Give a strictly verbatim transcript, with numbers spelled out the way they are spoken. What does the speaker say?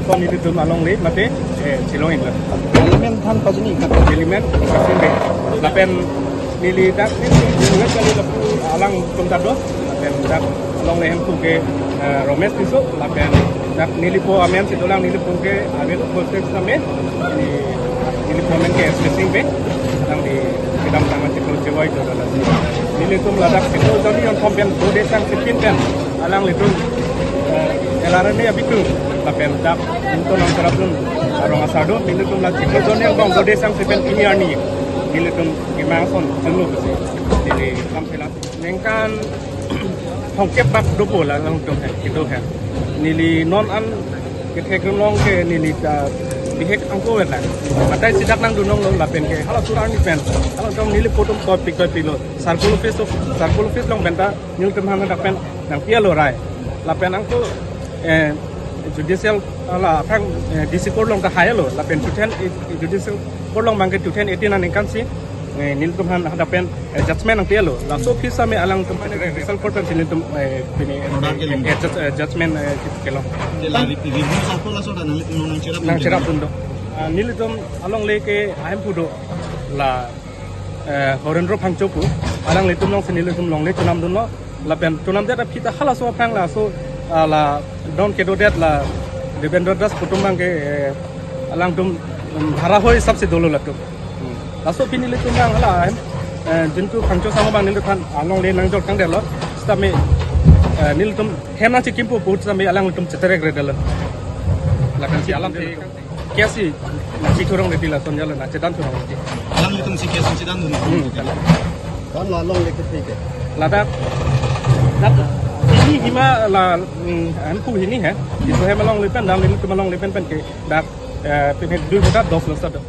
Kon nelitum alongle mate, eh, chilong ingla. Parliament than pajini kan. Parliament pasin be. Lapen neli dak neli neli kali lapu alangtum ta do. Lapen dak alongle hempu ke, eh, Romesh Tisso. Lapen dak nelipo amen si dolang, nelipo ke Avel Voltex kami. Neli, nelipo amen ke Blessing Bey. Alangli kedamtang chiklo chevoi do lasi. Nelitum ladak chiklo jonni jonthom pen dode sang sipin pen alanglitum, eh, L R N A abitung lapen dak Ningtonang Cherapdun arong asar do, nelitum la chiklo jonni angbong dode sang sipin pini arni nelitum kemang ason chunlo pusi neli kam pela. Ningkan thomkep bak dopo la alangtum he, kedo he. Neli non an kethek rum long ke neli ta bihek angko vet la. Matai sidak nangdun longlo lapen ke hala surat ni pen, hala tong neli photo koi pik koi pik lo. Circle office to, circle office along pen ta nelitum aphan dak pen nangpi-et lo rai. Lapen angko, eh, judicial ala aphrang, eh, D C court along ta hai lo. Lapen two thousand eight, judicial court along abang ke two thousand eighteen aningkan si, eh, nelitum aphan hadak pen, eh, judgment nangpi-et lo. Laso aphi sitame alangtum aphan judicial court pen si nelitum, eh, pini, Order eh, kelong. Eh, judge-, eh, judgment, eh, kelong. Jela ri-, review sako laso ta nanglitum nangcherap nangcherapdun do. Ah, nelitum alongle ke ahemphu do la, eh, Horendro Phangcho pu, alanglitum along si nelitum longle chonamdunlo. Lapen chonamdet aphi ta halaso aphrang laso, ah, la don kedodet la Devendra Das pu atum abang ke, eh, alangtum, um, bhara hoi hisap si dolo latum. Hmm. Laso aphi nelitum abang hala, eh, jintu Phangcho asangho abang nelitum aphan alongle nangjor tangdetlo. Sitame, eh, nelitum hem nangchikimpo pu sitame alanglitum cheterekredetlo. Lapen si alam te K S C nangchithurong ready, lason jalo nangchedan thurong ready. Alanglitum si K S C chedan dun. Hmm. Kan la alongle ke thik hai. Ladak, dak hini hima la, mm, ahemphu hini he. Iso hem alongle pen, dam nelitum alongle pen pen ke dak, eh, pini dui kota dos lo sado.